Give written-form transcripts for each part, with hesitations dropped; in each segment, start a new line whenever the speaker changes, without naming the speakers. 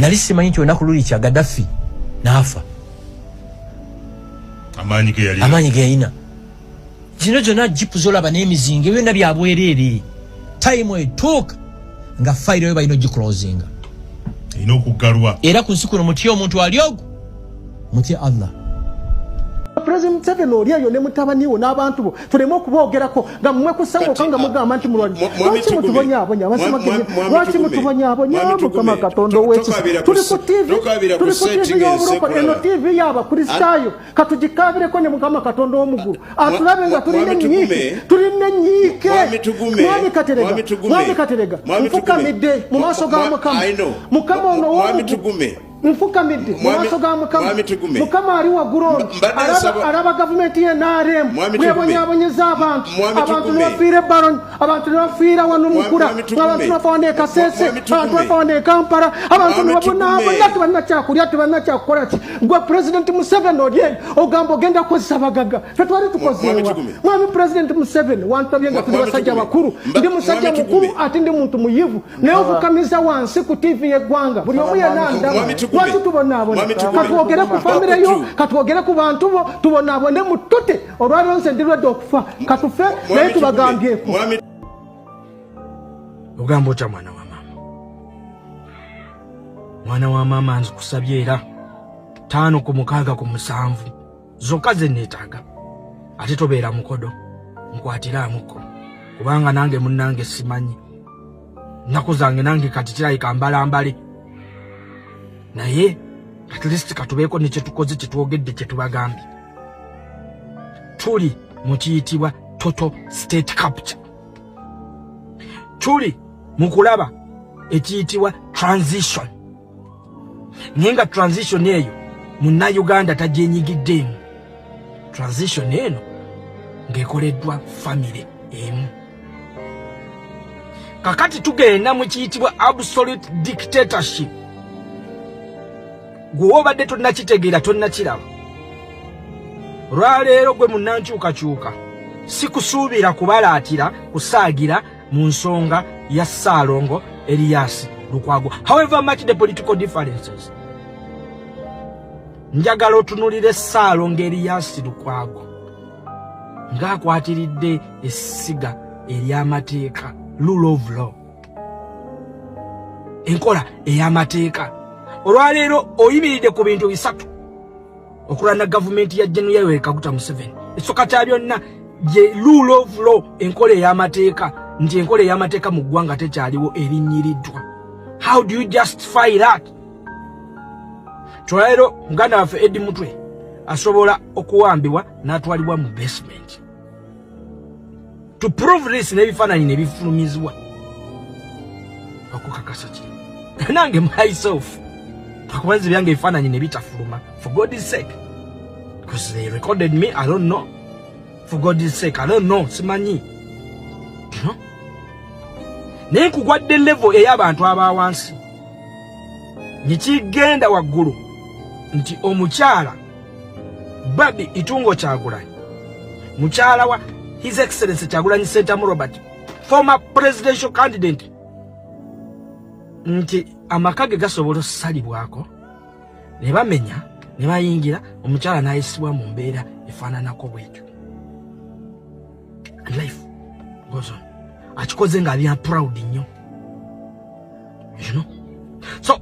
Nali simanyi nti olunaku lulikya Gaddafi n'afa.
Amaanyi ge yalina.
Amaanyi ge yalina. Zino zonna jipu zolaba n'emizinga, byonna bya bwereere. Time etuuka nga fayiro yo balina ogiclosinga.
Erina okuggalwa.
Era ku nsi kuno mutye omuntu ali ogwo, mutye Allah.
President Museveni, oli eyo ne mutabani wo n'abantu bo, tuleme okuboogerako nga mmwe kusawoka nga mugamba nti mulwanyi. Lwaki mutubonyaabonya? Lwaki mutubonyaabonya? Mukama Katonda ow'ekisa, tuli ku TV, tuli ku TV y'obuloko. Eno TV y'Abakristaayo, katugikaabireko ne Mukama Katonda ow'omuggulu atulabe nga tulina ennyiike, tulina ennyiike. Mwami Katerega, Mwami Katerega, nfukamidde mu maaso ga Mukama, Mukama ono ow'omuggulu. Nfukamidde mu maaso ga Mukama. Mukama ali waggulu ono alaba gavumenti y'NRM bwebonyabonyeza abantu, abantu ne bafiira eBaloni, abantu ne bafiira wano Mukura, abantu ne bafa wano e Kasese, abantu bafa wano e Kampala, abantu ne babonaabona, tebalina kyakulya, tebalina kyakukola ki. Gwe Pulezidenti Museveni oli eyo ogamba ogenda kukozesa abagagga, fe twali tukozeewa? Mwami Pulezidenti Museveni, wantabye nga tuli basajja bakulu. Ndi musajja mukulu ate ndi muntu muyivu, naye ofukamiza wansi ku TV y'eggwanga, buli omu yenna ndaba. Lwaki tubonaabona? Katwogere ku famire yo, katwogere ku bantu bo, tubonaabone mutute. Olwaliro nze ndi lwedde okufa, katufe, naye tubagambyeko.
Ogamba otya, mwana wa maama? Mwana wa maama, nzikusabye era 5 ku 6 ku 7 zokka ze neetaaga, ate tobeera mukodo, nkwatiraamukko, kubanga nange munnange simanyi nnaku zange. Nange kati kirabika mbalambale, naye at least katubeeko ne kyetukoze, kyetwogedde, kyetubagambye. Tuli mu kiyitibwa total state capture. Tuli mu kulaba ekiyitibwa transition, naye nga transition eyo Munnayuganda tagyenyigiddeemu. Transition eno ng'ekoleddwa famire emu. Kakati tugenda mu kiyitibwa absolute dictatorship. Gwe obadde tonnakitegeera, tonnakiraba, olwaleero gwe munnankyukakyuka sikusuubira kubalaatira kusaagira mu nsonga ya Ssaalongo Erias Lukwago. However much the political differences, njagala otunulire Ssaalongo Erias Lukwago ng'akwatiridde essiga ery'amateeka, rule of law, enkola ey'amateeka. Olwaleero oyimiridde ku bintu bisatu okulwana gavumenti ya General Yoweri Kaguta Museveni. Ekisooka kya byonna ye rule of law, enkola ey'amateeka, nti enkola ey'amateeka mu ggwanga tekyaliwo, erinnyiriddwa. How do you justify that? Olwaleero muganda waffe Eddie Mutwe asobola okuwambibwa n'atwalibwa mu basement. To prove this, n'ebifaananyi ne bifulumizibwa okukakasa kiri. Nange myself akubanza byange ebifaananyi ne bitafuluma, for God's sake, because they recorded me. I don't know, for God's sake, I don't know, simanyi, you know? Naye nkugwadde level ey'abantu aba wansi nekigenda waggulu nti omukyala Barbie Itungo Kyagulanyi, mukyala wa His Excellency Kyagulanyi Sentamu Robert, former presidential candidate, nti amaka ge gasobola okusalibwako ne bamenya ne bayingira, omukyala n'ayisibwa mu mbeera efaananako bwetyo. And life goes on. Akikoze ng'ali proud nnyo. So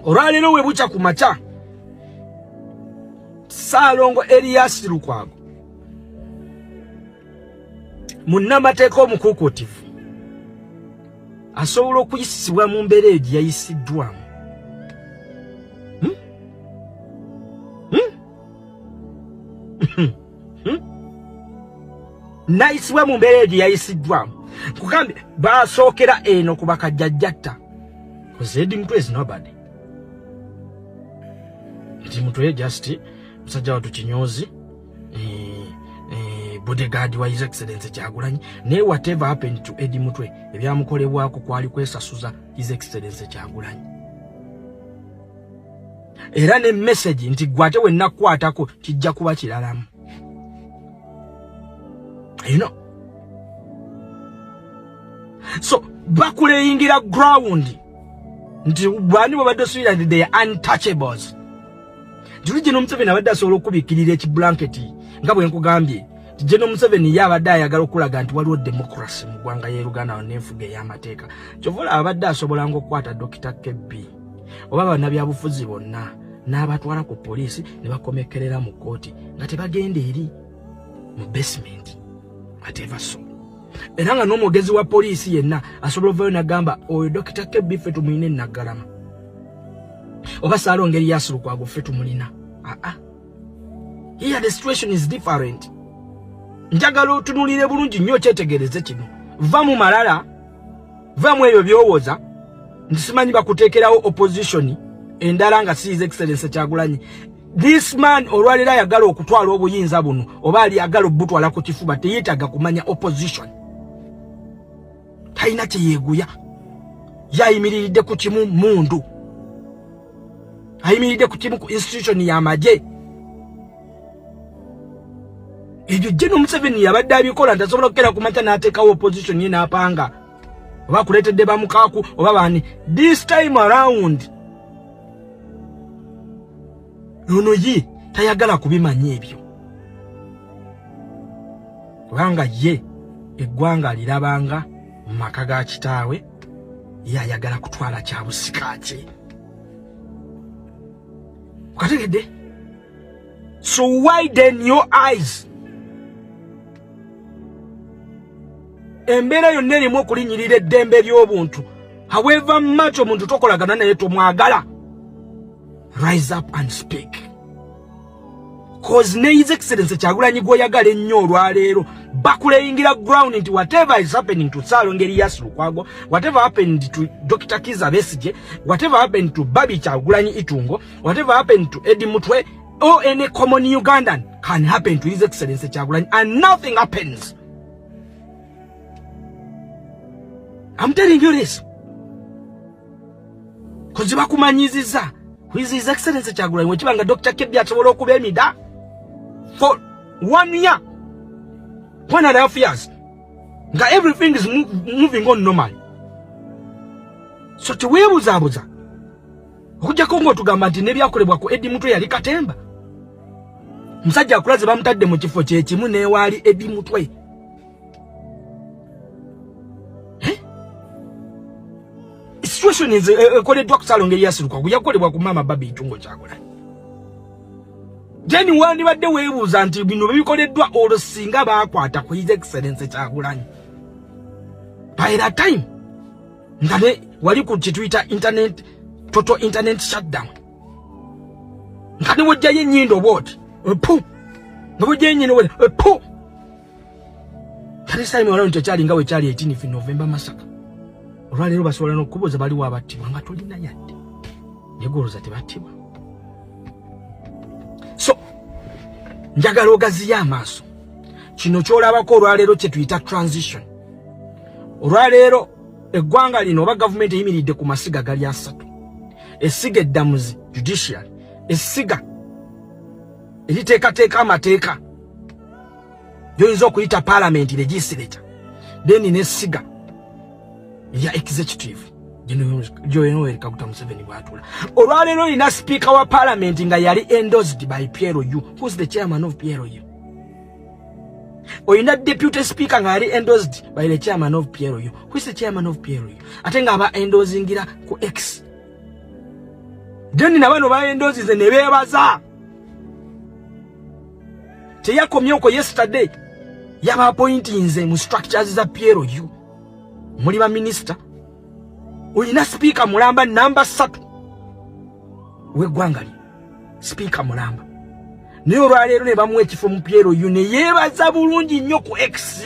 olwaleero we bukya ku makya, Ssaalongo Erias Lukwago, munnamateeka omukuukuutivu, asobola okuyisibwa mu mbeera eyo gye yayisiddwamu. Hmm? Hmm? Hmm? Nayisibwa mu mbeera eyo gye yayisiddwamu. Nkugambye, basookera eno ku bakajjajjatta. Eddie Mutwe is nobody. Nti Mutwe just musajja watu kinyozi, bodyguard wa His Excellency Kyagulanyi. Naye whatever happened to Eddie Mutwe, ebyamukolebwako kwali kwesasuza His Excellency Kyagulanyi. Era ne message nti gwe ate wennakukwatako kijja kuba kiralamu. So bakuleyingira ground. Nti bwani bwabadde osuubira nti they are untouchables? Nti luli General Museveni abadde asobola okubikkirira ekibulanketi, nga bwe nkugambye nti General Museveni ye abadde ayagala okulaga nti waliwo democracy mu ggwanga y'e Uganda n'enfuga ey'amateeka. Kyova olaba abadde asobolanga okukwata Dokita KB oba bannabyabufuzi bonna n'abatwala ku poliisi ne bakomekkerera mu kkooti nga tebagenda eri mu basement whatever. So era nga n'omwogezi wa poliisi yenna asobola ovayo nagamba oyo Dokita KB ffe tumulina enaggalama, oba Saalongo Erias Lukwago ffe tumulina. Aa, here the situation is different. Njagala otunulire bulungi nnyo, okyetegereze kino. Va mu malala, va mu ebyo byowoza nti simanyi bakuteekerawo opposition endala nga si His Excellence Kyagulanyi. This man olwaleero ayagala okutwala obuyinza buno, oba ali agala obutwala ku kifuba, teyeetaaga kumanya opposition, talina kyeyeeguya. Yayimiriridde ku kimu, mundu ayimiridde ku kimu, ku institution y'amagye. Ebyo General Museveni yabadde abikola nti asobola okukera ku makya n'ateekawo opposition ye n'apanga, oba akuleetedde bamukaaku oba baani. This time around ono ye tayagala kubimanya ebyo, kubanga ye eggwanga alirabanga mu maka ga kitaawe. Ye ayagala kutwala kya busika kye, okategedde? So widen your eyes. Embeera yonna erimu okulinyirira eddembe ly'obuntu, however much omuntu tokolagana naye, tomwagala, rise up and speak, 'cause ne His Excellence Kyagulanyi gwoyagala ennyo olwaleero bakuleyingira ground nti whatever is happening to Saalongo Erias Lukwago, whatever happened to Dr Kiza Besigye, whatever happened to Barbie Kyagulanyi Itungo, whatever happened to Eddie Mutwe or any common Ugandan can happen to His Excellency Kyagulanyi, and nothing happens. I'm telling you this 'cause bakumanyiziza who is His Excellency Kyagulanyi. Wekiba nga Dr KB asobola okuba emida for one year, 1.5 years, nga everything is moving on normally, so teweebuzaabuza okujjako ng'otugamba nti n'ebyakolebwa ku Eddie Mutwe yali katemba. Musajja akulaze bamutadde mu kifo kyekimu n'ewaali Eddie Mutwe. Eh? Situation is ekoleddwa ku Saalongo Erias Lukwago yakolebwa ku maama Barbie Itungo Kyagulanyi. Then wandibadde weebuuza nti bino bikoleddwa, olwo singa baakwata ku His Excellence Kyagulanyi by that time nga ne wali ku kyetuyita internet, total internet shutdown, nga ne wojjayo ennyindo bwoti pu, nga wojjayo ennyindo bwoti pu. Kale time waliwo tekyali nga wekyali 18 November massacre. Olwaleero basobola n'okubuuza baliwo abattibwa nga tolina yadde negolooza tebattibwa. So njagala ogaziye amaaso. Kino kyolabako olwaleero kye tuyita transition. Olwaleero eggwanga lino oba gavumenti eyimiridde ku masiga gali asatu: essiga eddamuzi, judiciary, essiga eriteekateeka amateeka gyoyinza okuyita parliament, legislature, then n'essiga erya executive Yoweri Kaguta Museveni bwatula. Olwaleero olina speaker wa parliament nga yali endorsed by PLU. Who's the chairman of PLU? Olina deputy speaker nga yali endorsed by the chairman of PLU. Who is the chairman of PLU? Ate nga aba endorsingira ku X. Then nabano ba endorsinze ne beebaza. Teyakomye okwo, yesterday yaba appointinze mu structures za PLU muli ba minister. Olina speaker mulamba, namba 3 w'eggwanga lye, speaker mulamba, naye olwaleero ne bamuwa ekifo mu PLU ne yeebaza bulungi nnyo ku X.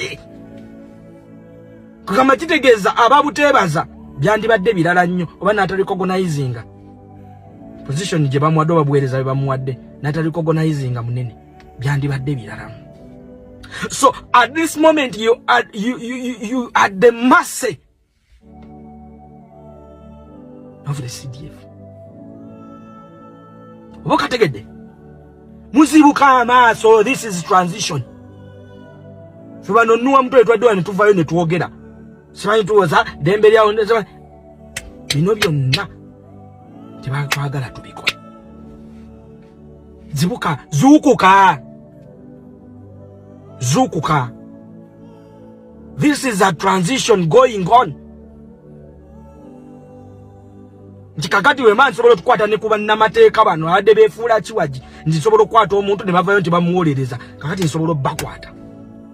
Kugamba kitegeeza ababuteebaza byandibadde birala nnyo, oba n'atarecognizinga position gye bamuwadde oba buweereza bwe bamuwadde n'atarecognizinga munene, byandibadde biralamu. So at this moment you are the mercy of the CDF. Oba okategedde? Muzibuka amaaso. This is transition. Fe bano nuwa mutwe twadde wano, tuvayo ne twogera, simanyi tuwoza ddembe lyawo, bino byonna. Tebatwagala tubikole. Zibuka, zuukuka, zuukuka. This is a transition going on. Nti kakati wema nsobola okukwata ne ku bannamateeka bano abadde beefuula kiwagi, nti nsobola okukwata omuntu ne bavayo nti bamuwolereza. Kakati nsobola obbakwata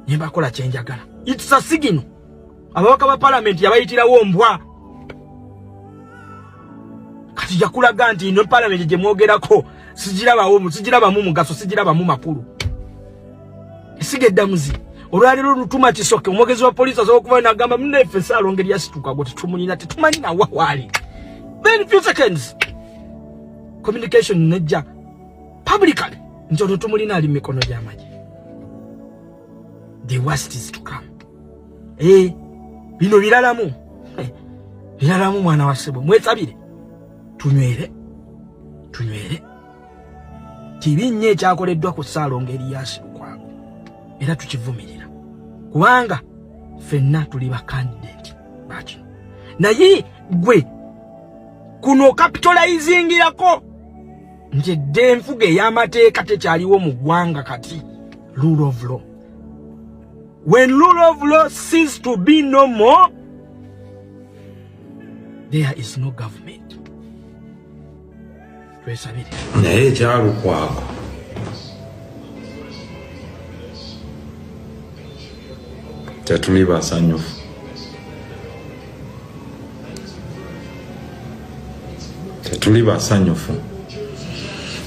ne mbakola kye njagala. It's a signal. Ababaka ba palamenti yabayitirawo mbwa. Kati yakulaga nti ino palamenti gye mwogerako sigirabawo, sigirabamu mugaso, sigirabamu makulu. Esiga eddamuzi olwaleero lutuma kisoke omwogezi wa poliisi asobola okuvayo n'agamba muneffe Ssaalongo Erias Lukwago tetumulina, tetumanyi nawa waali. Then few seconds communication nejja publicly nti ono tumulina, ali mu mikono gy'amagye. The worst is to come. Bino biralamu, biralamu mwana wa ssebo. Mwesabire, tunywere, tunywere. Kibi nnyo ekyakoleddwa ku Ssaalongo Erias Lukwago, era tukivumirira kubanga ffenna tuli ba candidate bakino. Naye gwe kuno capitalizingirako nti edda enfuga ey'amateeka tekyaliwo mu ggwanga. Kati rule of law, when rule of law cease to be no more, there is no government. Twesabire.
Naye ekyalukwako tetuli basanyufu, tetuli basanyufu.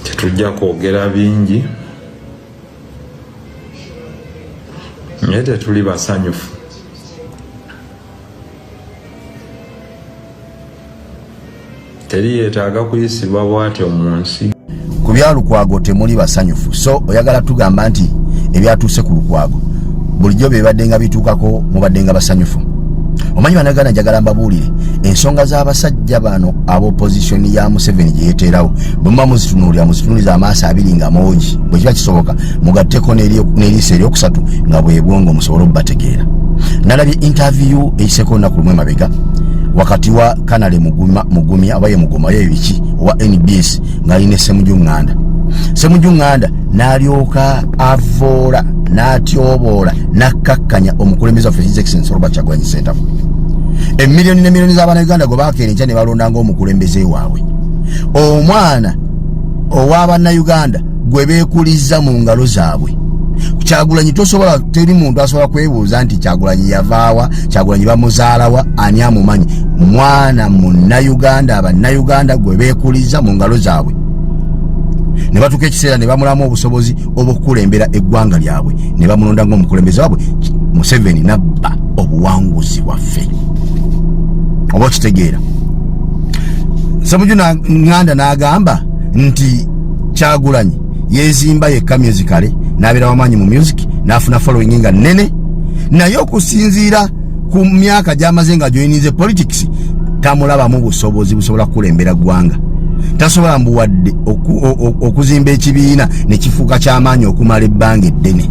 Tetujja kwogera bingi, naye tetuli basanyufu. Teri yeetaaga kuyisibwa bw'atyo mu nsi.
Ku byalukwago temuli basanyufu, so oyagala tugamba nti ebyatuuse ku Lukwago bulijjo bebadde nga bituukako mubadde nga basanyufu? Omanyi banaganda, njagala mbabuulire ensonga z'abasajja bano ab'opposition ya Museveni gye yeteerawo. Bwe muba muzitunuulira, muzitunuuliza amaaso abiri nga moogi. Bwe kiba kisoboka, mugatteko n'eriiso eryokusatu nga bwe bwongo, musobole obubategeera. Nalabye interview eyiseko olunaku lumu emabega wakati wa Kanale Mugumya oba ye Mugoma ye biki owa NBS ng'alina Semuju Nganda. Semuju Nganda n'alyoka avoola, n'atyoboola, n'akkakkanya omukulembeze waffe His Excellency Robert Kyagulanyi Ssentamu, emiliyoni ne miliyoni z'abannayuganda gwe bakeera enkya ne balonda ng'omukulembeze waabwe, omwana ow'abannayuganda gwe beekuliza mu ngalo zaabwe. Kyagulanyi tosobola, teri muntu asobola kwebuuza nti Kyagulanyi yavaawa, Kyagulanyi bamuzaalawa, ani amumanyi? Mwana munnayuganda, abannayuganda gwe beekuliza mu ngalo zaabwe ne batuuka ekiseera ne bamulamu obusobozi obw'okukulembera eggwanga lyabwe ne bamulonda ng'omukulembeze waabwe. Museveni nabba obuwanguzi bwaffe, oba okitegeera? Semuju Nganda n'agamba nti Kyagulanyi yezimba yekka musically, n'abeera wamaanyi mu music, n'afuna following nga nnene, naye okusinziira ku myaka gy'amaze nga joininze politics, tamulabamu busobozi busobola kukulembera ggwanga. Tasobola mbuwadde okuzimba ekibiina ne kifuuka ky'amaanyi okumala ebbanga eddene.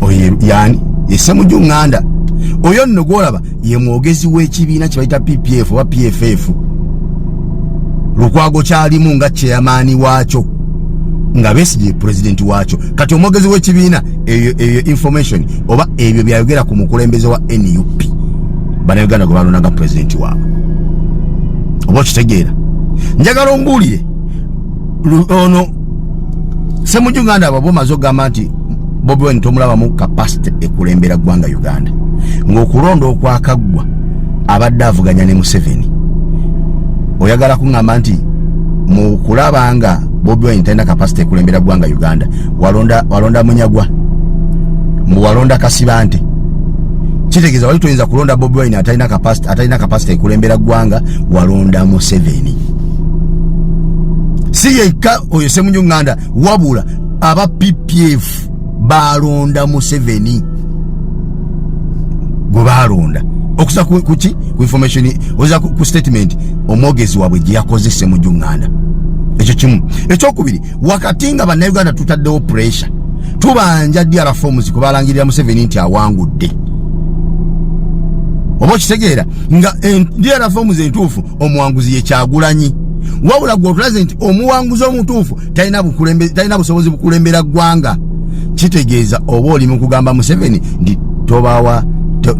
Oyo yani ye Semuju Nganda. Oyo nno gwolaba ye mwogezi w'ekibiina kye bayita PPF oba PFF, Lukwago kyalimu nga chairman waakyo, nga Besigye pulezidenti waakyo. Kati omwogezi w'ekibiina eyo information oba ebyo byayogera ku mukulembeze wa NUP, bannayuganda gwe balonda nga pulezidenti waabwe, oba okitegeera? Njagala ombuulire, ono Semuju Nganda abo bomaze okugamba nti Bobi Wine tomulabamu capacity ekulembera ggwanga Uganda, ng'okulonda okwakaggwa abadde avuganya ne Museveni, oyagala kuŋŋamba nti mu kulaba nga Bobi Wine talina capacity ekulembera ggwanga Uganda, walonda, walonda Munyagwa, mbu walonda Kasibante? Kitegeeza wali toyinza kulonda Bobi Wine atalina capacity, atalina capacity ekulembera ggwanga, walonda Museveni. Si yekka oyo Semuju Nganda, wabula aba PPF balonda Museveni gwe balonda okusa kuki ku information oza ku statement omwogezi waabwe gye yakoze Semuju Nganda. Ekyo kimu. Ekyokubiri, wakati nga bannayuganda tutaddewo pressure, tubanja DR forms kubalangirira Museveni nti awangudde. Oba okitegeera nga DR forms entuufu omuwanguzi ye Kyagulanyi, wabula gwe otulaze nti omuwanguzi omutuufu talina busobozi bukulembera ggwanga. Kitegeeza oba oli mu kugamba Museveni nti tobawa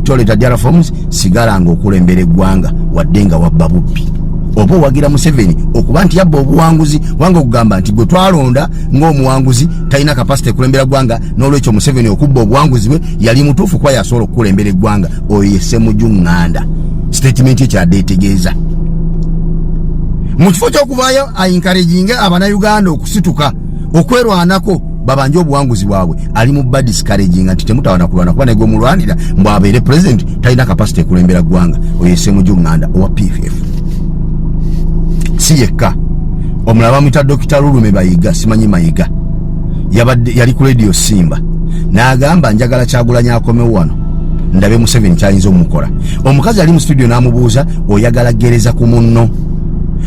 toleta DR forms, sigala nga okulembera eggwanga wadde nga wabba bubbi. Oba owagira Museveni okuba nti yabba obuwanguzi, kubanga okugamba nti gwe twalonda ng'omuwanguzi talina capacity ekulembera ggwanga, n'olwekyo Museveni okubba obuwanguzi bwe yali mutuufu kuba yasobola okukulembera eggwanga. Oyo ye Ssemujju Nganda. Statement ekyadde etegeeza mu kifo ky'okuvaayo aencouraginge Abannayuganda okusituka okwerwanako babanje obuwanguzi bwabwe, ali mu ba discouraging nti temutawana kulwana kuba negwe mulwanira mbu abeere president talina capacity ekulembera ggwanga. Oyo Ssemujju Nganda owa PFF. Si yekka, omulala bamuyita Dokita Lulume Bayiga, simanyi Mayiga, yabadde yali ku Radio Simba n'agamba, "Njagala Kyagulanyi akomewo wano ndabe Museveni kyayinza omukola." Omukazi ali mu studio n'amubuuza, "Oyagala gereza ku munno?"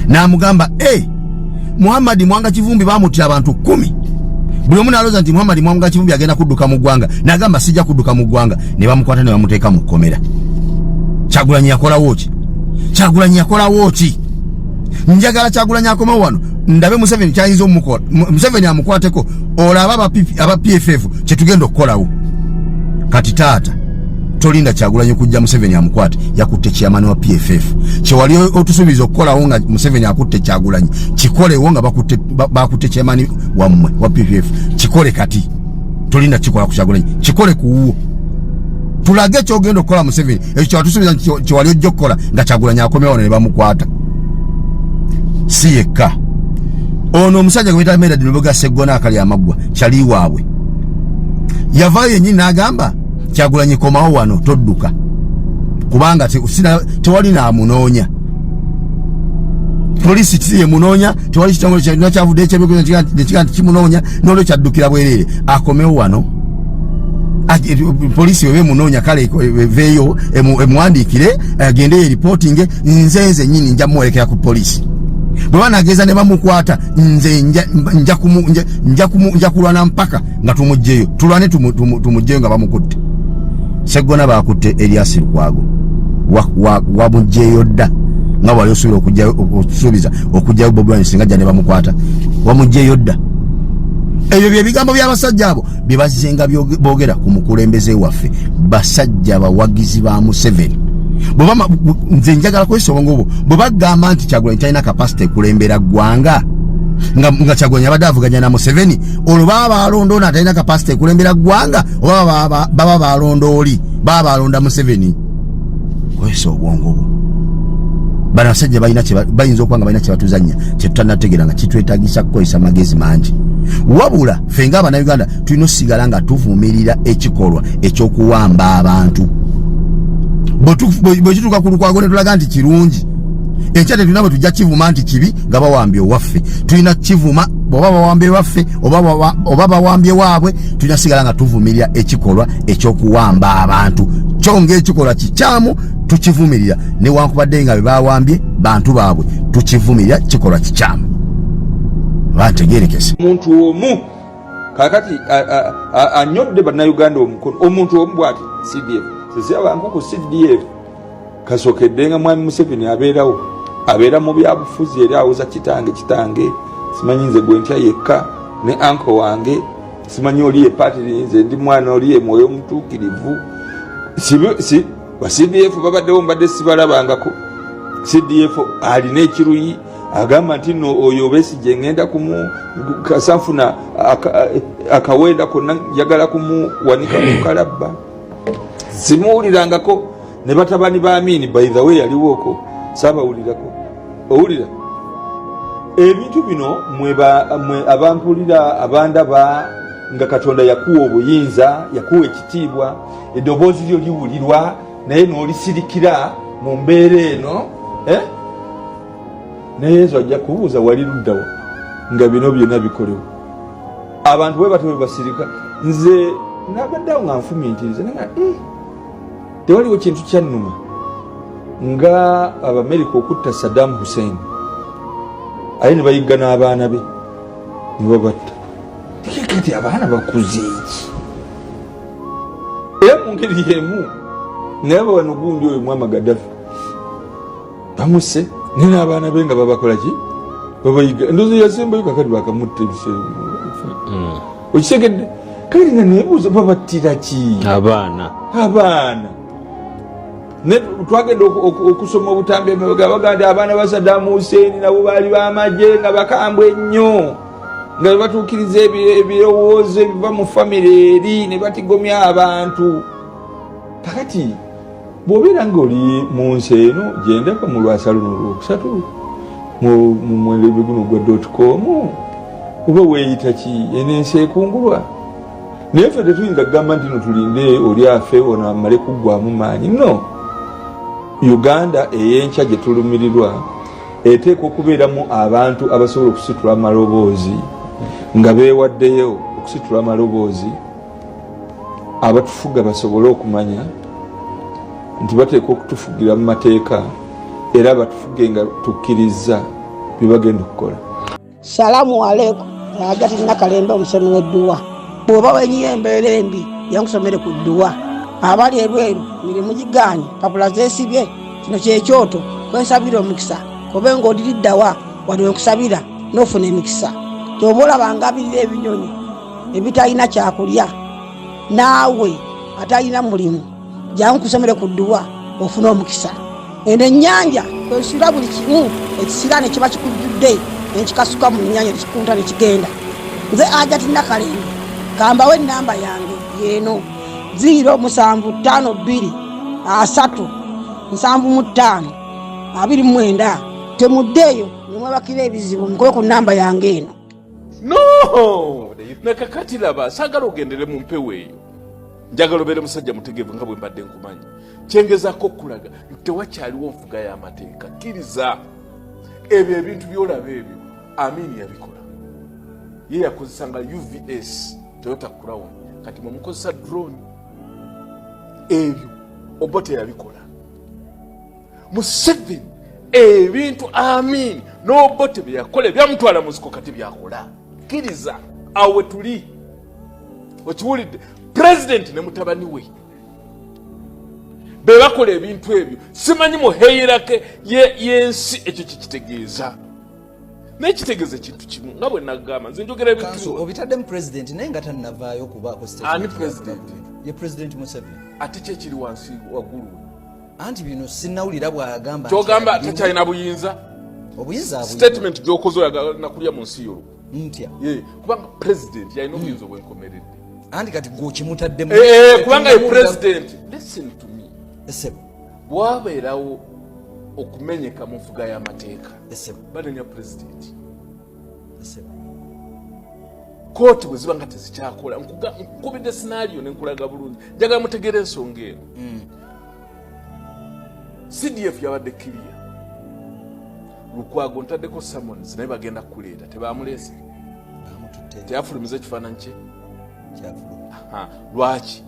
N'amugamba, "E Muhammadi Mwanga Kivumbi bamuttira abantu 10, buli omu n'alowooza nti Muhammadi Mwanga Kivumbi agenda kudduka mu ggwanga, n'agamba sijja kudduka mu ggwanga, ne bamukwata ne bamuteeka mu kkomera. Kyagulanyi yakolawo ki? Kyagulanyi yakolawo ki? Njagala Kyagulanyi akomewo wano ndabe Museveni kyayinza omukola, Museveni amukwateko, olaba aba PFF kyetugenda okukolawo." Kati taata, tolinda Kyagulanyi kujja Museveni amukwate. Yakutte chairman wa PFF. Kyewali otusuubiza okukolawo nga Museveni akutte Kyagulanyi, kikolewo nga bakutte chairman wammwe wa PFF. Kikole kati, tolinda kikola ku Kyagulanyi, kikole ku wuwo, tulage kyogenda okukola Museveni. Ekyo kyewatusuubiza nti kyewali ojja okukola nga Kyagulanyi akomewo ne bamukwata. Si yekka, ono omusajja gwe bayita Medard Lubuga Seggona akali amaggwa kyali waabwe, yavaayo yennyini n'agamba, "Kyagulanyi komawo wano, todduka, kubanga tewali naamunoonya, polisi si yemunoonya, tewali kitongole kyonna kyavudde ekyebiga nti kimunoonya, n'olwekyo addukira bwereere. Akomewo wano, polisi webe emunoonya, kale eveeyo emuwandiikire agende yereportinge. Nze nyini nja muwerekera ku polisi. Bwe banageza ne bamukwata, nze nja kulwana mpaka nga tumugjeyo, tulwane tumugjeyo nga bamukutte." Seggona bakutte Erias Lukwago, wamugjeyo dda nga wali osuubira okusuubiza okugjayo Bobi Wine singa jja ne bamukwata, wamugjeyo dda. Ebyo bye bigambo by'abasajja abo bye bazzenga boogera ku mukulembeze waffe. Basajja bawagizi ba Museveni. Nze njagala kwesonga obwo bwe bagamba nti Kyagulanyi talina capacity ekulembera ggwanga, nga Kyagulanyi abadde avuganya na Museveni, olwo baba balonda ono atalina capacity ekulembera ggwanga, oba baba balonda oli, baba balonda Museveni? Kwesa obwongo bwo. Bano abasajja bayinza okuba nga balina kyebatuzanya kyetutanategeera, nga kitwetagisa kukozesa magezi mangi. Wabula ffe nga Abannayuganda tulina osigala nga tuvumirira ekikolwa ekyokuwamba abantu. Bwe kituuka ku Lukwago ne tulaga nti kirungi, enkya tetulina bwe tujja kivuma nti kibi nga bawambye owaffe. Tulina kivuma oba bawambye baffe oba bawambye waabwe. Tulina sigala nga tuvumirira ekikolwa ekyokuwamba abantu kyo ngaekikolwa kikyamu, tukivumirira newankubadde nga bebawambye bantu baabwe. Tukivumirira, kikolwa kikyamu. Bantegerekese.
Omuntu omu kakati anyodde Bannayuganda omukono, omuntu omu bwati CDF sesirabanko ku CDF kasokedde nga Mwami Museveni abeerawo, abeera mu byabufuzi, era awoza kitange, kitange simanyi nze gwe ntya yekka ne anko wange, simanyi oli ye patiri, nze ndi mwana oli ye mwoyo omutuukirivu. Si ba CDF babaddewo, mbadde sibalabangako. CDF alina ekiruyi, agamba nti no oyo Besigye ngenda kumu kasanfuna akawenda konna, njagala kumuwanika ku kalabba. Simuwulirangako ne batabani ba Amini, by the way yaliwooko, saabawulirako. Owulira ebintu bino mwe abampulira, abandaba, nga Katonda yakuwa obuyinza, yakuwa ekitiibwa, eddoboozi lyo liwulirwa, naye n'olisirikira mu mbeera eno, eh? Naye Yesu ajja kubuuza, wali luddawa nga bino byonna bikolewa? Abantu bwe batyo bwe basirika. Nze nabaddeawo nga nfumiitiriza naye nga tewaliwo kintu kyannuma nga Abamerika okutta Saddam Hussein, aye ne bayigga n'abaana be ne babatta. Kati abaana bakuze eki? Era mu ngeri yemu Naye aba wano gundi oyo mwama Gaddafi bamusse naye n'abaana be nga babakola ki, babayiga endozi yasembayo kakati bakamutta ebiseera. Okitegedde? Kale nga nebuuza, babattira ki
abaana?
Abaana. Ne twagenda okusoma obutambi emabega, baga nti abaana ba Saddam Hussein nabo baali bamagye nga bakambwe nnyo, nga bebatuukiriza ebirowoozo ebiva mu famire eri ne batigomya abantu. Kakati bw'obeera ng'oli mu nsi eno gyendaba mu lwasa luno olwokusatu mu mulembe guno gwa dot com, oba weeyita ki, eno ensi ekungulwa. Naye ffe tetuyinza kugamba nti no tulinde oli afe ono amale kuggwamu maanyi. No Uganda ey'enkya gye tulumirirwa eteekwa okubeeramu abantu abasobola okusitula amaloboozi nga beewaddeyo okusitula amaloboozi, abatufuga basobole okumanya nti bateekwa okutufugira mu mateeka, era batufuge nga tukkirizza bye bagenda okukola.
Salamu aleikum. Hajati Nakalembe omusomi w'edduwa. Bw'oba wenyiye embeera embi, yankusomere ku dduwa. Abali ebweru mirimu gigaanye, papula zeesibye, kino kyekyoto kwensabira omukisa, kobe ng'odiriddawa wano wenkusabira n'ofuna emikisa. Kyoba olaba ngabirira ebinyonyi ebitalina kyakulya, naawe atalina mulimu jangu kusomere ku dduwa ofune omukisa. Eno ennyanja kwesula buli kimu ekisiraani ekiba kikujjudde nenkikasuka mu nnyanja nekikunta nekigenda. Nze Ajati Nakalembe, kambawo ennamba yange yeeno 0752 3 75 29. Temuddeeyo nemwebakira ebizibu, mukube ku nnamba yange eno.
No, nakakati laba, saagala ogendere mu mpewo eyo, njagala obeere musajja mutegeevu nga bwe mbadde nkumanyi. Kyengezako okukulaga nti tewakyaliwo nfuga y'amateeka. Kkiriza ebyo ebintu byolaba ebyo Amin yabikola, ye yakozesa nga UVS Toyota Crown, kati mwemukozesa drone. Ebyo Obote yabikola, Museveni ebintu Amin n'Obote byeyakola ebyamutwala mu nsiko kati byakola. Kkiriza awo wetuli, okiwulidde? Pulezidenti ne mutabani we be bakola ebintu ebyo. Simanyi mu heyirake y'ensi ekyo kikitegeeza, naye kitegeeza ekintu kimu nga bwe nagamba, nze njogera ebintu
obitaddemu president naye nga tannavaayo kubaako.
Ani president?
Ye President Museveni.
Ate ki ekiri wansi waggulu?
Anti bino sinnawulira bw'agamba.
Kyogamba takyalina buyinza?
Obuyinza.
Statement gyokoze oyagala nakulya mu nsi yolwo.
Ntya?
Kubanga president yalina obuyinza obwenkomeredde.
Anti kati gwe okimutaddemu.
Eh, eh, kubanga ye president, listen to me.
Esebo.
Bwabeerawo okumenyeka mu nfuga y'amateeka, banenya president. Kooti bwe ziba nga tezikyakola, nkubidde scenario nenkulaga bulungi, njagala mutegeera ensonga eno. CDF yabadde kiriya, Lukwago ntaddeko summons naye bagenda kukuleeta, tebamuleese, teyafulumiza ekifaananyi kye. Lwaki?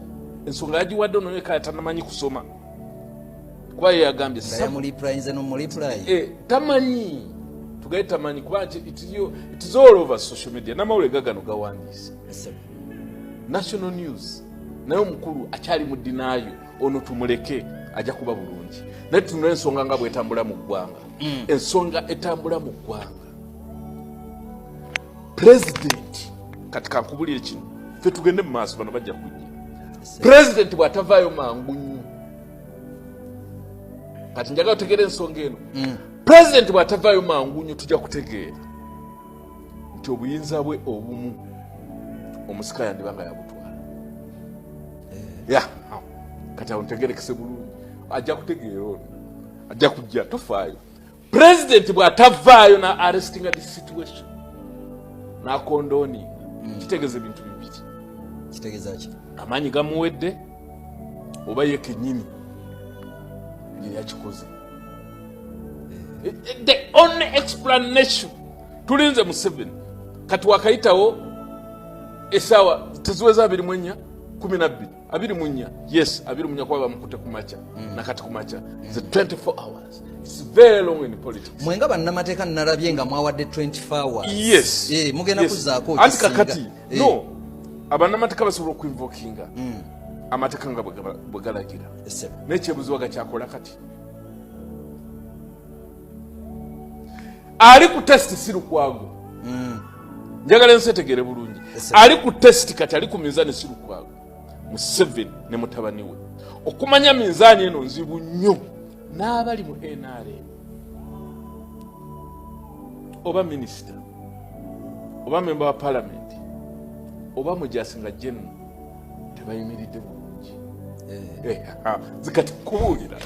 Ensonga yagiwadde ono yeka tanamanyi kusoma, kuba ye yagambye eh, tamanyi, tugaye tamanyi, kuba it is all over social media n'amawulire gagano gawandiise national news. Naye omukulu akyali mu dinaayo ono, tumuleke, ajja kuba bulungi. Naye tunula ensonga nga bwetambula mu ggwanga. Ensonga etambula mu ggwanga, pulezidenti, kati kankubulire kino, fe tugende mu maaso, bano bajja kujja. Pulezidenti bw'atavaayo mangu nnyo, kati njagala otegeera ensonga eno. Pulezidenti bw'atavaayo mangu nnyo, tujja kutegeera nti obuyinza bwe obumu omusika yandiba nga yabutwala. Eh. Ya kati awo ntegerekese bulungi, ajja kutegeera ono ajja kujja, tofaayo. Pulezidenti bw'atavaayo na arrestinga this situation n'akondoninga, kitegeeza ebintu bibiri.
Kitegeeza ki?
Amaanyi gamuwedde oba ye kenyini ye yakikoze. Eh. The only explanation, tulinze Museveni kati wakayitawo esaawa teziweza 24, 12, 24, yes, 24, kuba bamukute kumakya. Nakati kumakya the 24 hours, it's very long in politics.
Mwenga bannamateeka nalabye nga mwawadde 24 hours.
Yes.
Eh, mugenda kuzaako.
Anti kakati eh. No, abannamateeka basobola okuinvokinga. Amateeka nga bwe galagira, naye kyebuziwa gakyakola kati ali ku test si Lukwago. Njagala ensi etegere bulungi, ali ku test kati, ali ku minzaani si Lukwago, Museveni ne mutabani we. Okumanya minzaani eno nzibu nnyo n'abali mu NRM, oba minisita, oba memba wa palamenti, oba mujasi nga general, tebayimiridde bulungi. Eh. Eh, kati kubuulira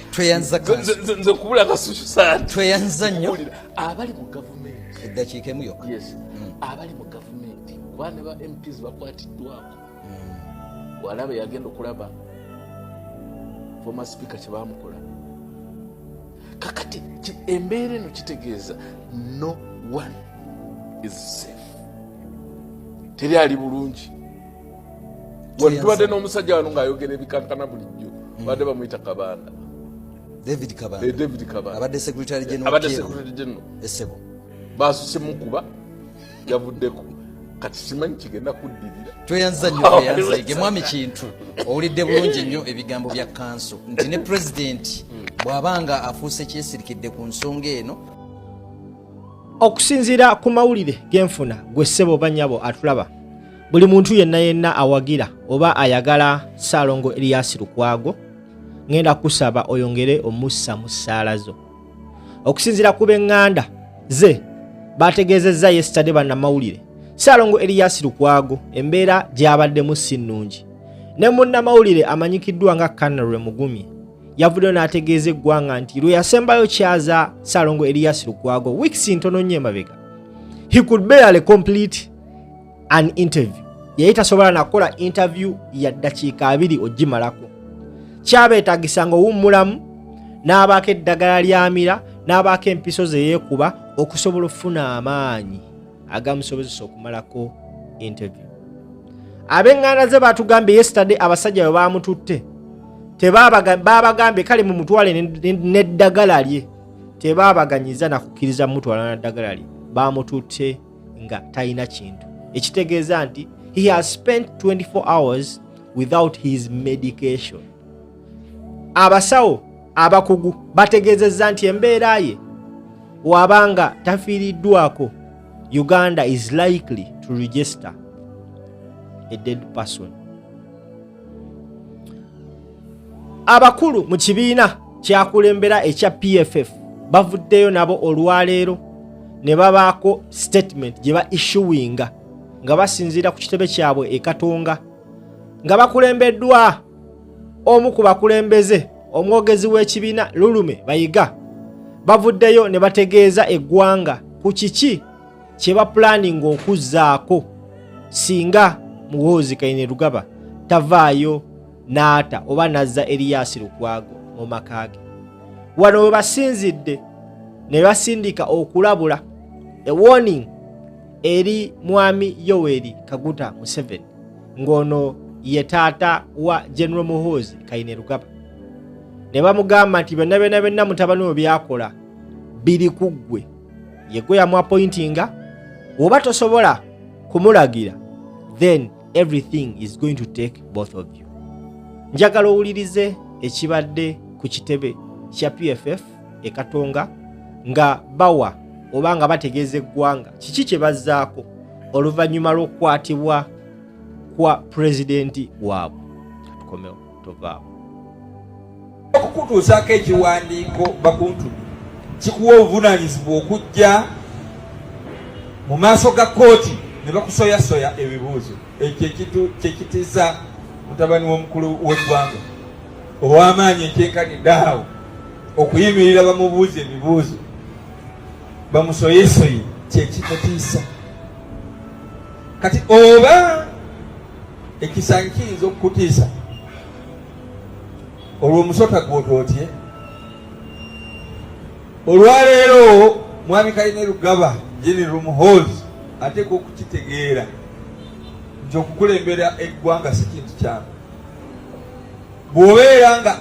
nze kubula kasususaati.
Tweyanza nnyo.
Abali mu gavumenti.
Eddakiika emu yokka.
Yes. Abali mu gavumenti, kuba ne ba MPs bakwatiddwako. Walaba yagenda okulaba former speaker kyebamukola. Kakati embeera eno kitegeeza no one is safe, teri ali bulungi. Tubadde n'omusajja wano ng'ayogera ebikankana bulijjo, badde bamuyita Kabanda.
David Kabanda.
Eh, David Kabanda.
Abadde secretary general.
Abadde secretary general.
Esebo.
Basuse mukuba, yavuddeko. Kati simanyi kigenda kuddirira.
Tweyanza nnyo, tweyanzege mwami Kintu. Owulidde bulungi nnyo ebigambo bya kanso nti ne pulezidenti bw'abanga afuuse kyesirikidde ku nsonga eno.
Okusinziira ku mawulire genfuna, gwe ssebo oba nnyabo atulaba, buli muntu yenna yenna awagira oba ayagala Ssaalongo Erias Lukwago, ngenda kusaba oyongere omussa mu ssaala zo. Okusinziira ku b'eŋŋanda ze bategeezezza yesterday bannamawulire, Ssaalongo Erias Lukwago embeera gy'abaddemu si nnungi. Ne munnamawulire amanyikiddwa nga Canary Mugumye yavuddeyo n'ategeeza eggwanga nti lwe yasembayo kyaza Ssaalongo Erias Lukwago weeks ntono nnyo emabega, he could barely complete an interview. Yali tasobola nakukola interview ya ddakiika 20 ogimalako. Kyabeetagisa nga owummulamu n'abaako eddagala lyamira n'abaako empiso ze yeekuba okusobola okufuna amaanyi agamusobozesa okumalako interview. Ab'eŋŋanda ze batugambye yesterday abasajja bwe bamututte tebabagambye kale mumutwale n'eddagala lye, tebabaganyiza nakukkiriza mutwala na ddagala lye. Bamututte nga talina kintu, ekitegeeza nti he has spent 24 hours without his medication. Abasawo abakugu bategeezezza nti embeera ye wabanga tafiiriddwako, Uganda is likely to register a dead person. Abakulu mu kibiina kyakulembera ekya PFF bavuddeyo nabo olwaleero ne babaako statement gye ba issuinga nga basinziira ku kitebe kyabwe e Katonga, nga bakulembeddwa omu ku bakulembeze, omwogezi w'ekibiina Lulume Bayiga. Bavuddeyo ne bategeeza eggwanga ku kiki kye bapulaninga okuzzaako singa Muhoozi Kainerugaba tavaayo n'ata oba n'azza Erias Lukwago mu maka ge. Wano we basinzidde ne basindika okulabula, a warning, eri mwami Yoweri Kaguta Museveni, ng'ono ye taata wa General Muhoozi Kainerugaba, ne bamugamba nti byonna byonna byonna mutabani we byakola biri ku ggwe, yegwe yamuapointinga. Oba tosobola kumulagira, then everything is going to take both of you. Njagala owulirize ekibadde ku kitebe kya PFF e Katonga nga bawa oba nga bategeeza eggwanga kiki kye bazzaako oluvannyuma lw'okukwatibwa kwa pulezidenti waabwe. Katukomewo, tovaawo.
Okukutuusaako ekiwandiiko bakuntumye kikuwa obuvunaanyizibwa okujja mu maaso ga kkooti ne bakusoyasoya ebibuuzo. Ekyo ekintu kyekitiisa mutabani w'omukulu w'eggwanga ow'amaanyi ekyenkanidde awo okuyimirira bamubuuza ebibuuzo bamusoyesoye, kyekimutiisa. Kati oba ekisanyi kiyinza okukutiisa, olwo omusota gwotootye. Olwaleero mwami Kainerugaba, General Muhoozi, ateekwa okukitegeera nti okukulembera eggwanga si kintu kyangu. Bw'obeera nga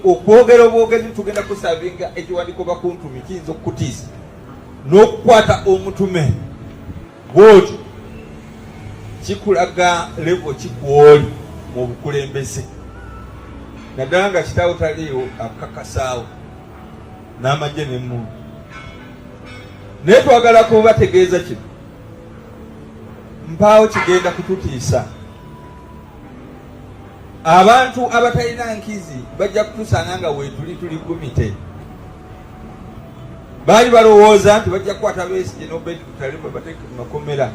okwogera obwogezi tugenda kusavinga ekiwandiiko bakuntumi kiyinza okukutiisa n'okukwata omutume bwotyo kikulaga level kikwoli. mu bukulembeze naddala nga kitaawo taliiwo akukakasaawo n'amagye n'emmundu naye twagala kubategeeza kino mpaawo kigenda kututiisa abantu abatalina nkizi bajja kutusanga nga weetuli tuli gumite baali balowooza nti bajja kukwata Besigye n'Obeid Lutale babateeke mu makomera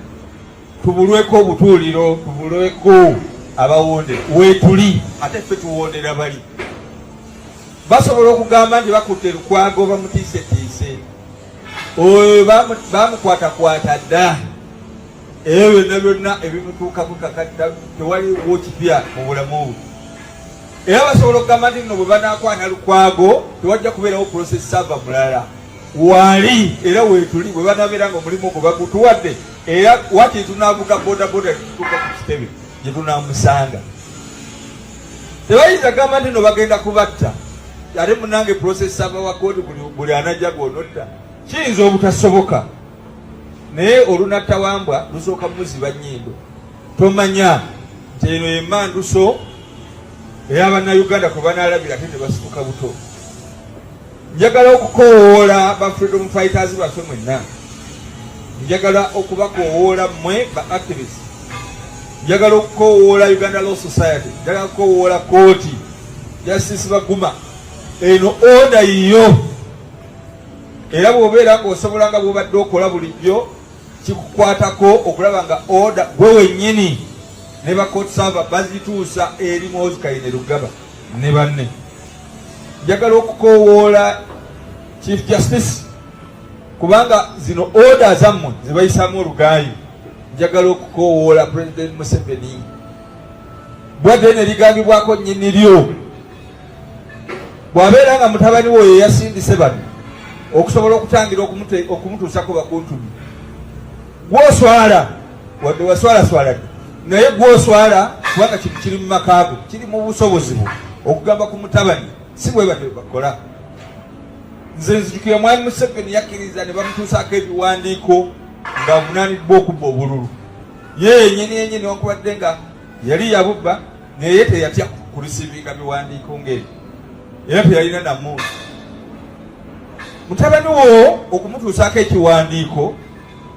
tubulweko obutuuliro tubulweko abawondera weetuli ate ffe tuwondera bali basobola okugamba nti bakutte Lukwago bamutiisetiise oyo bamukwatakwata dda ebyo byonna byonna ebimutuukako kakati tewaliwo kipya mu bulamu bwe era basobola okugamba nti nno bwe banakwana Lukwago tewajja kubeerawo process server mulala waali era weetuli bwe banabeera nga omulimu ogwo bagutuwadde era wakiri tunavuga bodaboda tutuuka ku kitebe gye tunamusanga tebayinza gamba nti no bagenda kubatta ate munange process server wa kooti buli anajja gwonotta kiyinza obutasoboka naye olunatta wambwa lusooka muziba nnyindo tomanya nti eno yemanduso ey'abannayuganda kwe banaalabira ate ne basituka buto njagala okukowoola ba freedom fighters baffe mwenna njagala okubakowoola mmwe ba activist njagala okukowoola uganda law society njagala okukowoola kooti justice baguma eno oda yiyo era bw'obeera ng'osobola nga bw'obadde okola bulijjo kikukwatako okulaba nga oda gwe wennyini ne ba court server bazituusa eri Muhoozi Kainerugaba ne banne. Njagala okukowoola Chief Justice kubanga zino oda zammwe zebayisaamu olugaayu. Njagala okukowoola President Museveni bwadde ne ligambibwako nnyini lyo bw'abeera nga mutabani we oyo yasindise bano okusobola okutangira okumutuusako bakuntumye gwoswala wadde waswalaswala dde naye gwoswala kubanga kino kiri mu makaago kiri mu busobozi bwo okugamba ku mutabani si bwe batyo bakola nze nzijukira mwami Museveni yakkiriza ne bamutuusaako ebiwandiiko ng'avunaaniddwa okubba obululu ye yenyini yenyini newankubadde nga yali yabubba naye teyatya kurisiivinga biwandiiko ng'ebyo era teyalina namuntu mutabani wo okumutuusaako ekiwandiiko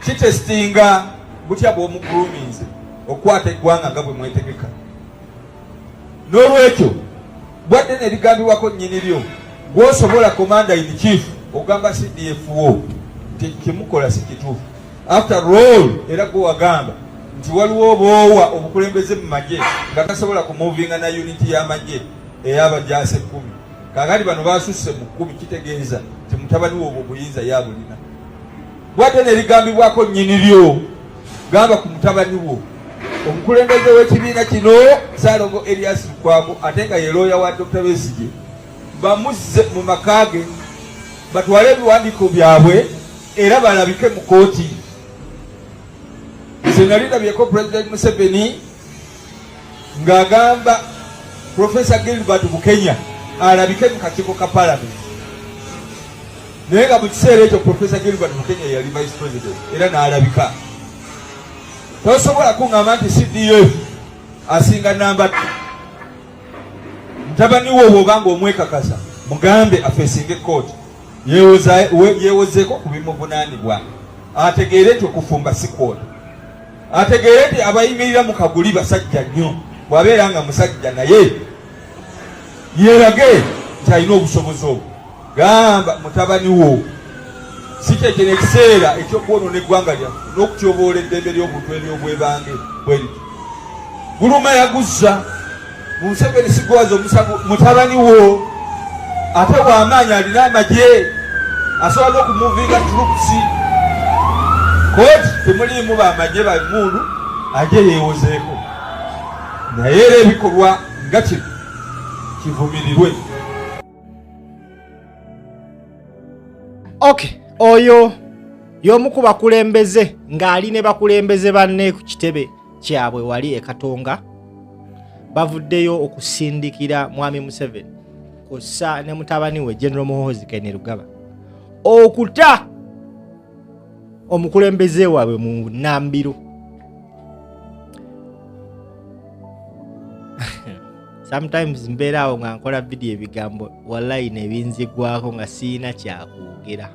kitesitinga butya bw'omuguluminze okukwata eggwanga nga bwe mwetegeka n'olwekyo bwadde nerigambibwako nnyini lyo gwosobola commander in chief ogamba cdf wo nti kyemukola si kituufu after all era gwe wagamba nti waliwo oboowa obukulembeze mu magye nga tasobola kumuvinga na uniti y'amagye ey'abajaasi ekkumi kakati bano basusse mu kkumi kitegeeza nti mutabani we obwo obuyinza yabulina bwadde nerigambibwako nnyini lyo gamba ku mutabani wo omukulembeze w'ekibiina kino Ssalongo Erias Lukwago ate nga ye looya wa Dr. Besigye bamuzze mu maka ge batwale ebiwandiiko byabwe era balabike mu kooti nze nali ndabyeko President Museveni ng'agamba Profesa Gilbert Bukenya alabike mu kakiiko ka Palamenti naye nga mu kiseera ekyo Profesa Gilbert Bukenya yali vice president era n'alabika. Tosobola kuŋŋamba nti CDF asinga namba mutabani wo bw'oba nga omwekakasa mugambe afeesinge kkooti yeewozeeko ku bimuvunaanibwa ategeere nti okufumba si kwota ategeere nti abayimirira mu kaguli basajja nnyo bw'abeera nga musajja naye yeerage nti alina obusobozi obwo gamba mutabani wo si kyekino ekiseera eky'okwonoona eggwanga lyaffe n'okutyoboola eddembe ly'obuntu ery'obwebange bwe lityo guluma yaguzza Museveni sigwaza omusango mutabani wo ate wamaanyi alina amagye asobola n'okumuvinga troops kooti temuliimu bamagye bamundu aje yeewozeeko naye era ebikolwa nga kino kivumirirwe.
Okay, oyo y'omu ku bakulembeze ng'ali ne bakulembeze banne ku kitebe kyabwe wali e Katonga bavuddeyo okusindikira Mwami Museveni kw'ossa ne mutabani we General Muhoozi Kainerugaba okuta omukulembeze waabwe mu Nambiro. Sometimes mbeera awo nga nkola vidiyo, ebigambo wallahi nebinzigwako nga siyina kyakwogera.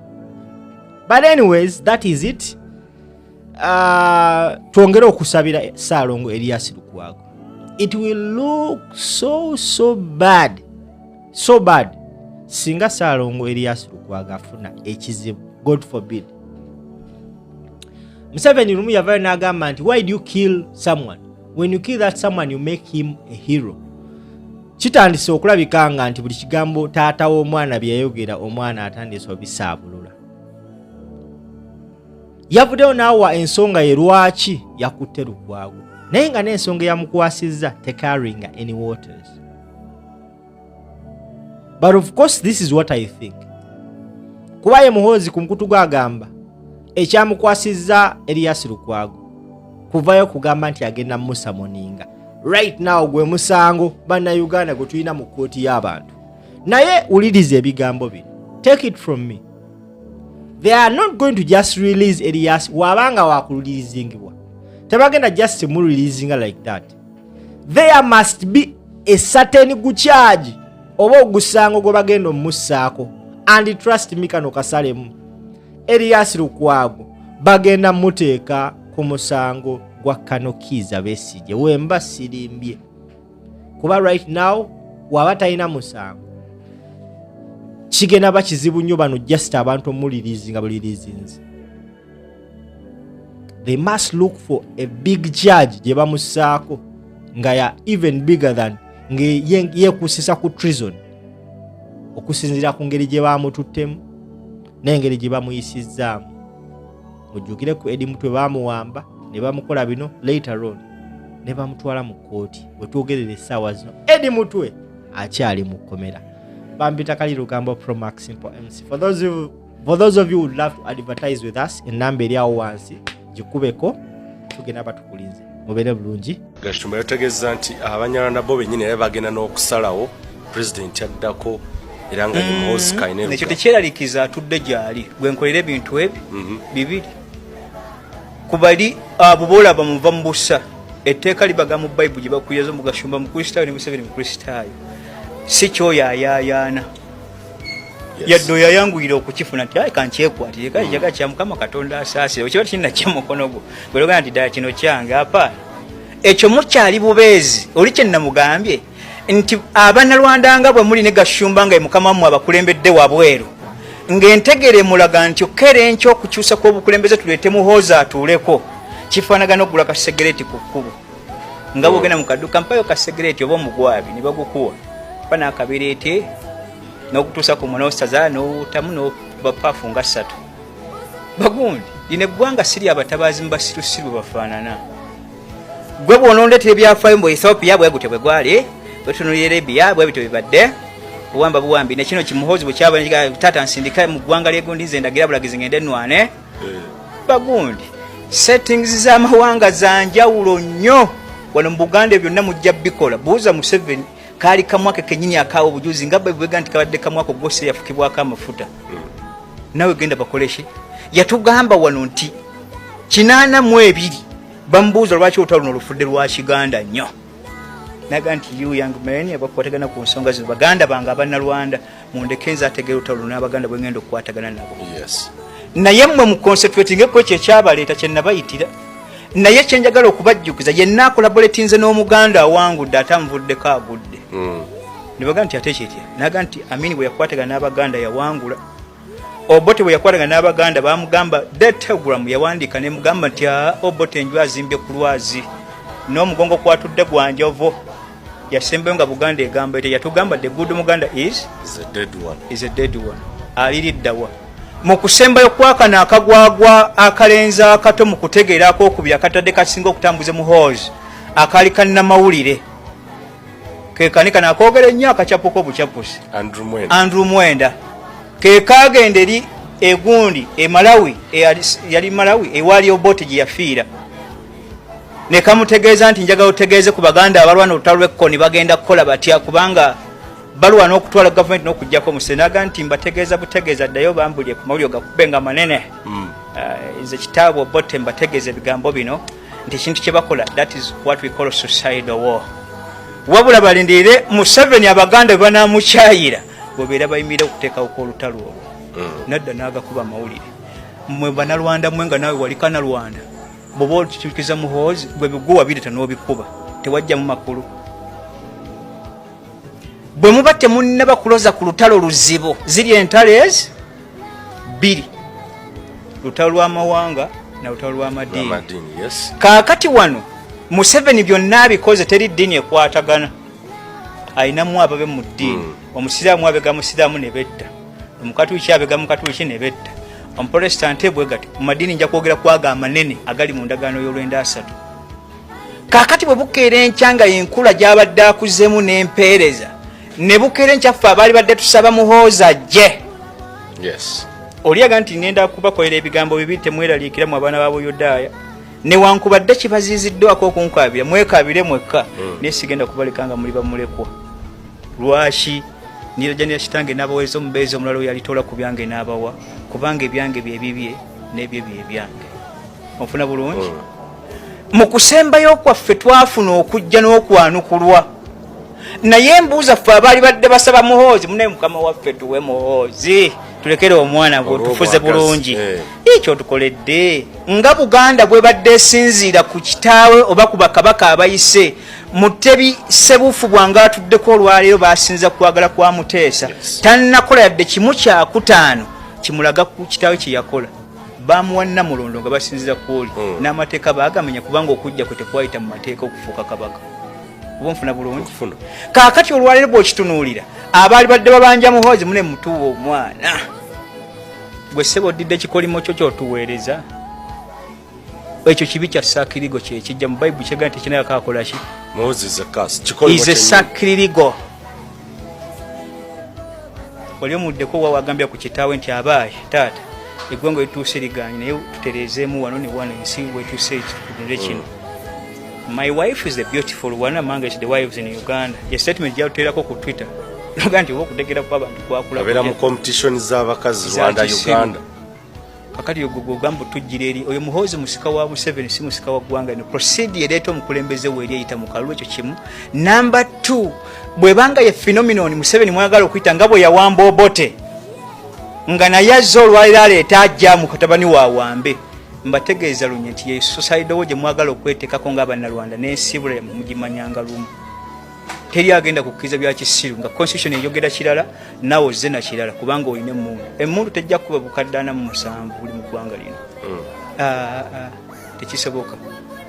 But anyways, that is it. Twongere okusabira Saalongo Erias Lukwago. It will look so so bad, so bad, singa Saalongo Erias Lukwago afuna ekizibu, God forbid. Museveni lumu yavayo n'agamba nti, "Why do you kill someone? When you kill that someone, you make him a hero." Kitandise okulabika nga nti buli kigambo taata w'omwana byeyayogera, omwana atandise obisaabulula. Yavuddeyo n'awa ensonga ye lwaki yakutte Lukwago, naye nga n'ensonga eyamukwasizza tecarryinga any waters. But of course, this is what I think, kuba ye Muhoozi ku mukutu gwagamba ekyamukwasizza Erias Lukwago kuvayo kugamba nti agenda musummoninga. Right now gwe musango Bannayuganda gwe tulina mu kkooti y'abantu. Naye wuliriza ebigambo bino, take it from me, they are not going to just release Elias. Wabanga wakureleasingibwa, tebagenda just mureleasinga like that. There must be a certain gucharge oba ogusango gwe bagenda omumussaako. And trust me, kano kasalemu, Elias Lukwago bagenda muteeka ku musango gwa Kano Kiiza Besigye, wemba sirimbye, kuba right now waba talina musango kigenda ba kizibu nnyo bano just abantu omureleasinga bureleasinzi. They must look for a big charge gye bamussaako nga ya even bigger than nga yekusisa ku treason, okusinziira ku ngeri gye bamututtemu n'engeri gye bamuyisizzaamu. Mujjukire ku Eddie Mutwe, bamuwamba ne bamukola bino, later on ne bamutwala mu kkooti. Wetwogerera essaawa zino, Eddie Mutwe akyali mu kkomera. Bampita Kali Lugambo, Promax Simple MC. For those of you who would love to advertise with us, enamba eri awo wansi, gikubeko, tugenda batukulinze. Mubeere bulungi.
Gashumba yategeeza nti Abanyarwanda bo bennyini era bagenda n'okusalawo pulezidenti addako, era nga ye Muhoozi
Ekyo
Kainerugaba.
Tekyeralikiza atudde gyali gwe nkolera ebintu ebyo bibiri kubali abo boolaba muva mu busa. Etteeka libaga mu Bayibuli gye bakuyaza mu Gashumba Mukristaayo ne Museveni Mukristaayo, si kyoyo ayaayaana yadde oyo ayanguyira okukifuna nti, "Ayi, kankyekwatire kale kyaga kya Mukama Katonda asaasire." Okiba tekinakya mukono gwo gwelogaa nti ddala kino kyange, apaana, ekyo mukyali bubeezi. Oli kye namugambye nti Abanalwanda nga bwe muli ne Gashumba nga ye mukama wammwe abakulembedde wabweru, ng'entegere emulaga nti okkeera enkya okukyusa kw'obukulembeze tuleete Muhoozi atuuleko, kifaanagana okugula kasegereti ku kkubo, nga bwogenda mu kaduka, mpayo kasegereti oba omugwabi, ne bagukuwa pa n'akabireete n'okutuusa ku munosaza n'owutamu n'obapaafu nga ssatu. Bagundi, lino eggwanga siri abatabaazi mu basirusiru bwe bafaanana. Gwe bw'onondeetera ebyafaayo mbu Ethiopia bwe gutyo bwe gwali, bwetunulira Libya bwe bityo bibadde buwamba buwambi, nekino kimuhoozi bwe kyaba, taata nsindika mu ggwanga lyegundi, nze ndagira bulagizi ngende nnwane. Bagundi, settings z'amawanga za njawulo nnyo. Wano mu Buganda ebyo byonna mujja bikola. Buuza Museveni, kaali kamwake kenyini akaawa obujuzi nga bwebwega nti kabadde kamwaka ogwose yafukibwako amafuta. Nawe genda bakoleshe. Yatugamba wano nti 82 bamubuuza lwaki olutalo luno lufudde lwa Kiganda nnyo, naga nti, "You young men abakwatagana ku nsonga zino, baganda bange Abannalwanda, mundeke nze ategeera olutalo luno n'Abaganda bwe ngenda okukwatagana nabo. Naye mmwe mu concentratingeko ekyo ekyabaleeta kye nabayitira." Naye kyenjagala okubajjukiza, yenna acollaboratinze n'Omuganda awangudde, ate amuvuddeko agudde. Ne bagamba nti ate kitya? Naga nti Amini bwe yakwatagana n'Abaganda yawangula, Obote bwe yakwatagana n'Abaganda bamugamba, the telegram yawandiika nemugamba nti, "Ah, Obote enju azimbye ku lwazi n'omugongo kwatudde gwa njovu." Yasembayo nga Buganda egamba ete yatugamba, "The good Muganda is
Is a dead one."
Is a dead one. Aliriddawa mu kusembayo kwakano akagwagwa akalenzi akato mu kutegeera akokubiri akatadde kasinga okutambuza Muhoozi akaali kannamawulire kekani kano akoogera ennyo akacapuka obucapusi.
Andrew Mwenda.
Andrew Mwenda ke kagenda eri egundi e Malawi, yali Malawi ewaali Obote gye yafiira, ne kamutegeeza nti, "Njagala otegeeze ku Baganda abalwana olutalo lw'ekkoni bagenda kukola batya, kubanga balwana okutwala gavumenti n'okuggyako Museveni." Nti, "Mbategeeza butegeeza, ddayo bambulye ku mawulire gakube nga manene. Nze kitaabwe Obote mbategeeza ebigambo bino nti ekintu kye bakola, that is what we call suicidal war." Wabula balindirire Museveni, Abaganda bwe banamukyayira bwebeera bayimirira okuteekawo olutalo olwo. Nadda n'agakuba amawulire. Mmwe Banalwanda, mwe nga naawe wali Kanalwanda, bw'oba otukiza Muhoozi gwe biguwa bireta n'obikuba, tewajjamu makulu. Bwe muba temunnaba kuloza ku lutalo luzibu, ziri entalo ezi bbiri, lutalo lw'amawanga na lutalo lw'amadiini.
Lw'amadiini, yes.
Kaakati wano Museveni byonna abikoze, teri ddiini ekwatagana. Ayinamu ababe mu ddiini. Omusiraamu abega musiraamu ne betta, omukatuliki abega mukatuliki ne betta, omuprotestante bwe gati. Mu madiini nja kwogera kwago amanene agali mu ndagaano y'olwenda asatu. Kaakati bwe bukeera enkya nga enkula gy'abadde akuzeemu n'empeereza, ne bukeera enkya ffe abaali badde tusaba Muhoozi ajje, oli aga nti ngenda kubakolera ebigambo bibi, temweraliikira mu abaana ba Buyudaaya, newankubadde kibaziiziddwako okunkabira, mwekabire mwekka, naye sigenda kubaleka nga muli bamulekwa. Lwaki? Nirajanira kitange n'abaweereza omubeezi omulala oyo alitoola ku byange n'abawa, kubanga ebyange bye bibye n'ebyo bye byange. Onfuna bulungi? Mu kusembayo kwaffe twafuna okujja n'okwanukulwa, naye mbuuza ffe abaali badde basaba Muhoozi, munaye mukama waffe tuwe Muhoozi, tulekere omwana gwe tufuze bulungi, ekyo tukoledde nga Buganda bwebadde esinziira ku kitaawe oba ku bakabaka abayise Mutebi Sebufu bwanga atuddeko olwaleero, basinza kwagala kwa Muteesa. Tannakola yadde kimu kyakutaano kimulaga ku kitaawe kye yakola. Bamuwa Namulondo nga basinziira ku oli, n'amateeka baagamenya, kubanga okujja kwe tekwayita mu mateeka okufuuka kabaka. Oba onfuna bulungi? Kaakati olwaleero bw'okitunuulira, abaali badde babanja Muhoozi, mune mutuwa omwana gwe ssebo oddidde ekikolimo kyo kyotuweereza, ekyo kibi kya sakirigo kyekijja mu Bayibuli kyega nti kinayako akola ki?
Is
a sacrilegal. Wali omuddeko wa wagambya ku kitaawe nti abaaye taata, eggwanga lituuse liganye, naye tutereezeemu wano ne wano, ensi wetuuse tutunule kino. My wife is a beautiful one among the wives in Uganda. Ye statement gyaluteerako ku Twitter, noga nti oba okutegera kw'abantu kwakula.
Abeera mu competition z'abakazi Rwanda, Uganda.
Kakati ogwo gwogamba otujjira eri oyo Muhoozi musika wa Museveni, si musika wa ggwanga lino. Procedure ereeta omukulembeze weeri eyita mu kalulu, ekyo kimu. Namba 2, bwebanga ye phenomenon Museveni mwagala okuyita nga bwe yawamba Obote, nga naye azze olwaliro aleeta ajja mu katabani wawambe, mbategeeza lunye nti ye society wo gye mwagala okweteekako ng'Abannalwanda n'ensiibula yammwe mugimanyanga lumu. Teri agenda kukkiriza bya kisiru nga constitution eyogera kirala naawe ozze na kirala, kubanga olina emmundu. Emmundu tejja kuba bukadde 47 buli mu ggwanga lino. Ah, ah, tekisoboka.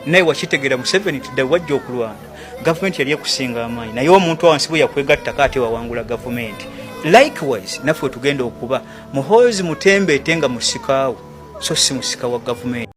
Naye wakitegeera Museveni nti dda wajja okulwana gavumenti yali ekusinga amaanyi, naye omuntu wansi bwe yakwegattako ate wawangula gavumenti. Likewise naffe wetugenda okuba Muhoozi mutembeete nga musikaawo, so si musika wa gavumenti.